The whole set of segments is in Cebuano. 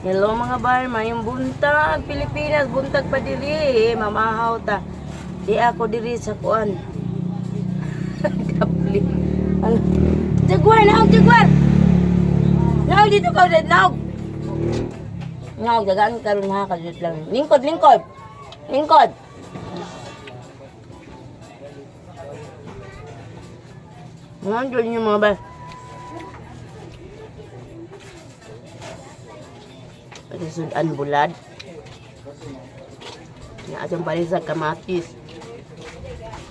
Hello, mga bar, mayong buntag, Pilipinas, buntag pa diri, mamahaw ta. Di ako diri sa kuan. Kapli. Ano? Jaguar, naog, jaguar! Naog dito ka, red, naog! Naog, dagaan karon ha, kalit lang. Lingkod, lingkod! Lingkod! Nandun yung mga bar. Pati sudan bulad. Nga atong palit sa kamatis.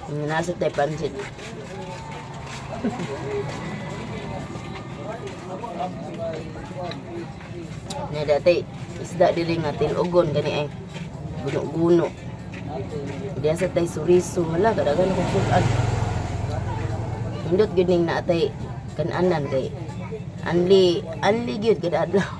Nga nasa tayo pansit. Nga dati, isda diri nga tilugon gani ay guno-guno. Diya sa tay suriso, hala kadagan akong sudan. Hindot gyud ning naatay kananan kay anli anli gyud kada adlaw.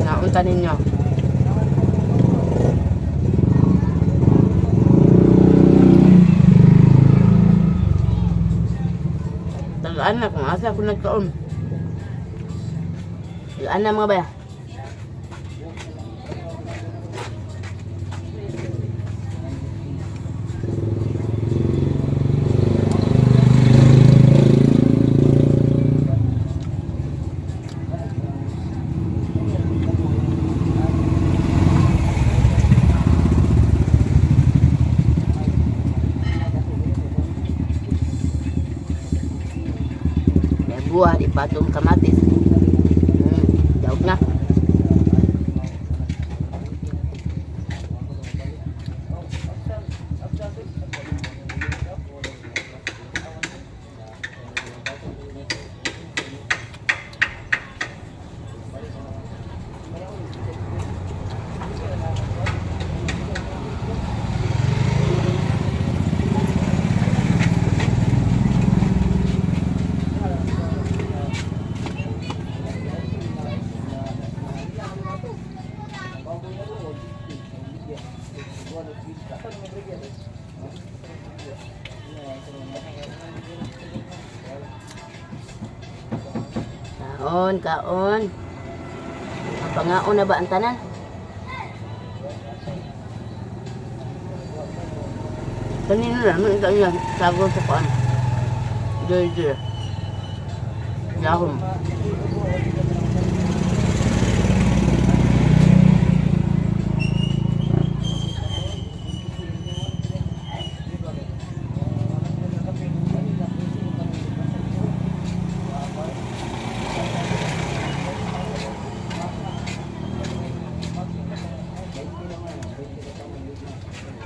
Naunta ninyo. Tagaan na kung asa ako nagkaon. Tagaan na, mga baya. May buah di patong kamatis. Daog na. Kaon, kaon. Pangaon na ba ang tanan? Kanino lang, ito niya, sago sa kuan. Joy, joy. Yahom.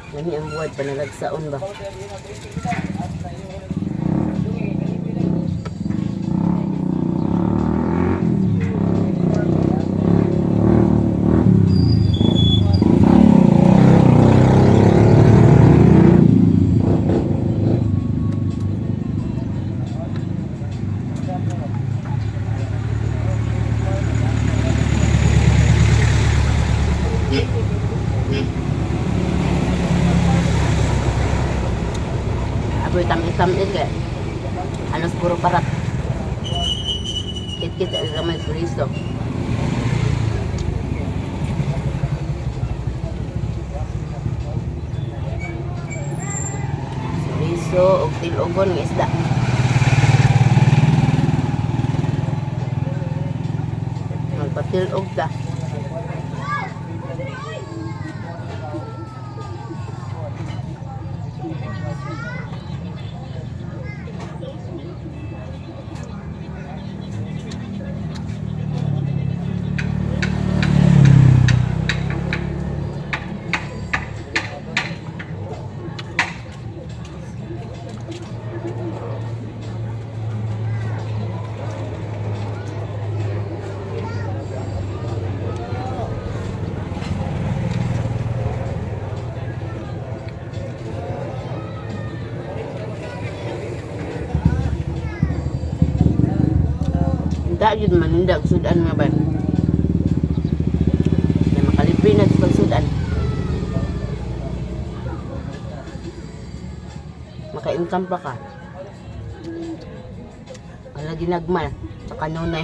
Lami ang buhay, panalagsaon ba? Aboy tamis-tamis kaya. Halos puro parat. Kit-kit ang gamay suriso. Suriso og tilogon nga isda. Magpatilog ta. Unta jud man og sudan, mga bay. Kaya makalibre na sa pagsudan. Maka-income pa ka. Wala ginagma sa kanunay.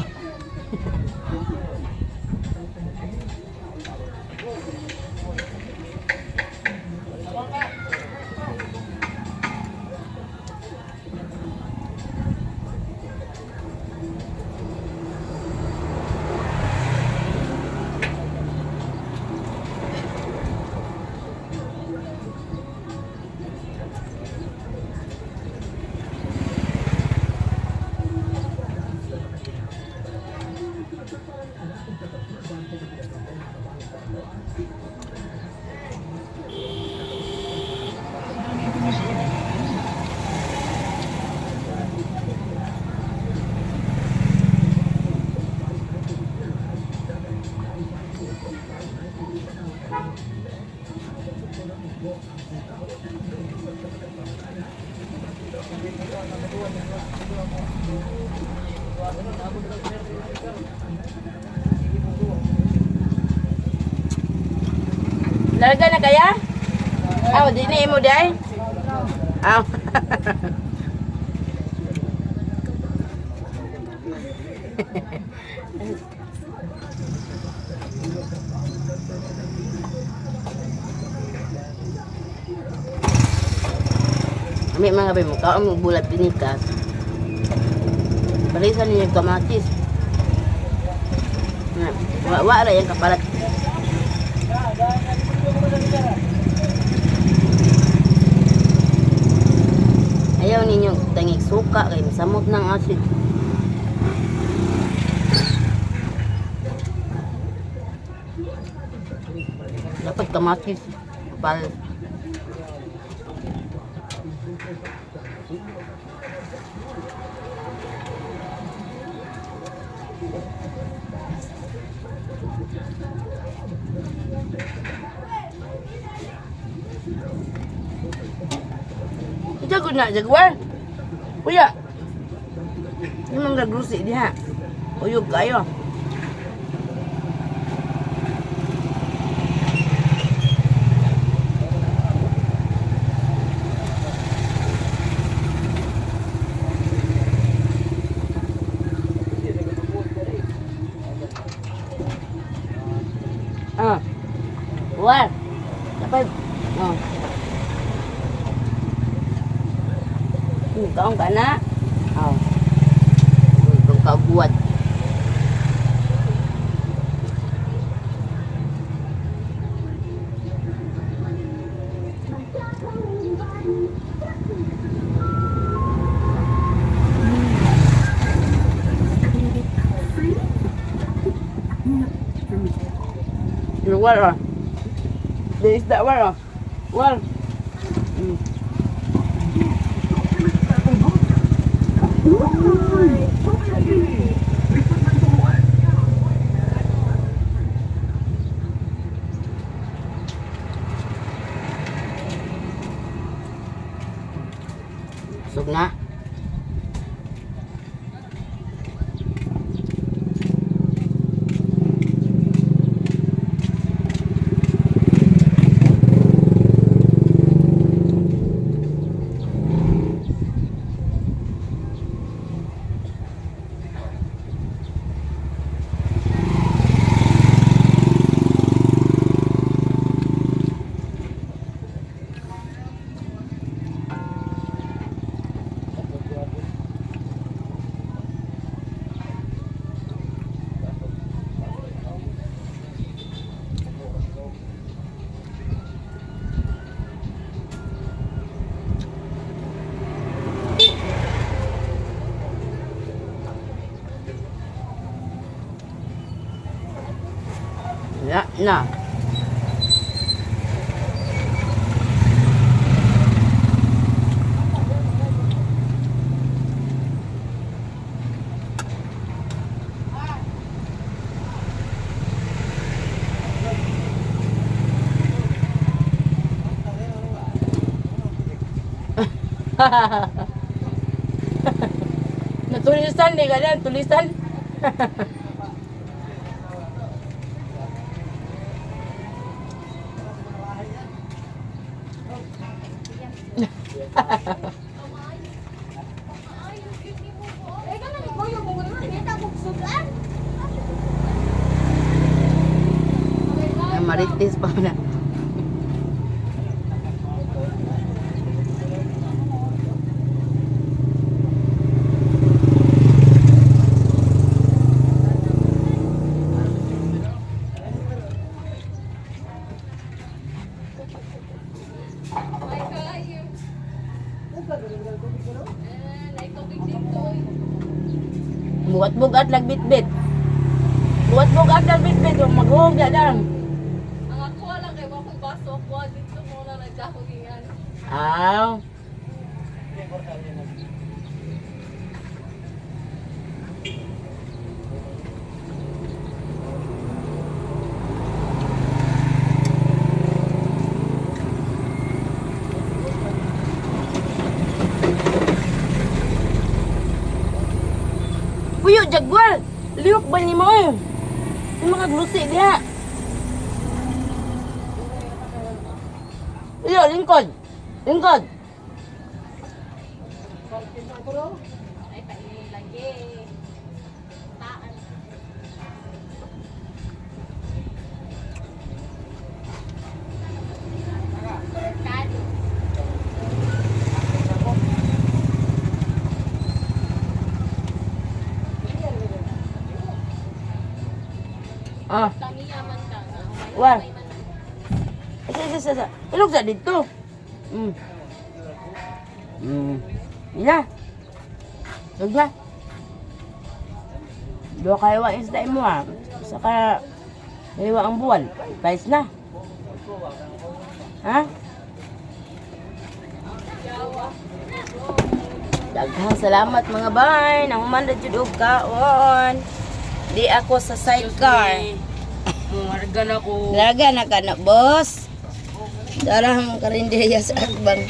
Larga na kaya? Aw, di na imo day. Aw. Ami mga bay mo kaon mo bulat pinikas. Barisan ninyo kamatis. Na, wa wa ra yang kapalat. Ayaw ninyo tangig suka kay masamot ng acid. Dapat kamatis. Kapal. Ito na, jaguar. Kuya. Yung mga grusi diha. Uyog kayo. Ah. War. Dapat. Oh. Kaon ka na? Oh. Kung kaguat. Lugar ah. There is that one ah. War. Busog na. Wala na. Natulisan di ka na, tulisan. Practice pa na. Bugat-bugat lag bitbit. Bugat-bugat lag bitbit. Maghuhog na lang. Ang ako lang kay wa ko'y baso ako dito mo na nagdako giyan. Aw. Puyo, jaguar! Lihok ba ni mo eh? Yung mga glusi diha. Puyo, lingkod! Lingkod! Ay painin lagi. Taan. Merkado. Ah, Tamiyaman ka nga. War. Isa, isa, isa, isa. Ilog sa dito. Ina. Ilog na. Duha kayo ang isda mo ah. Saka, hiwa ang buwan. Pais na. Ha? Daghang salamat mga bay. Nahuman na jud og kaon. Di ako sa sidecar. Marga na ko. Laga na ka na, boss. Darang karinderya sa Akbang.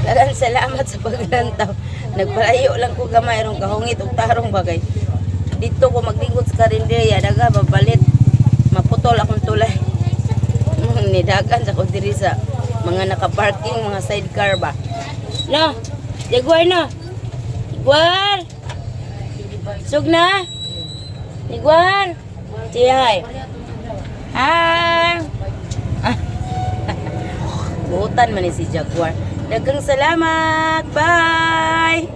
Daghang salamat sa paglantaw. Nagpalayo lang ko gamay rong kahungit og tarong bagay. Dito ko maglingkod sa karinderya, daga babalit. Maputol akong tulay. Nidagan sa ko diri sa mga nakaparking, mga sidecar ba. No, Jaguar no. Jaguar. Sug na. Jaguar. Say hi. Hi. Buutan man ni si Jaguar. Daghang salamat. Bye.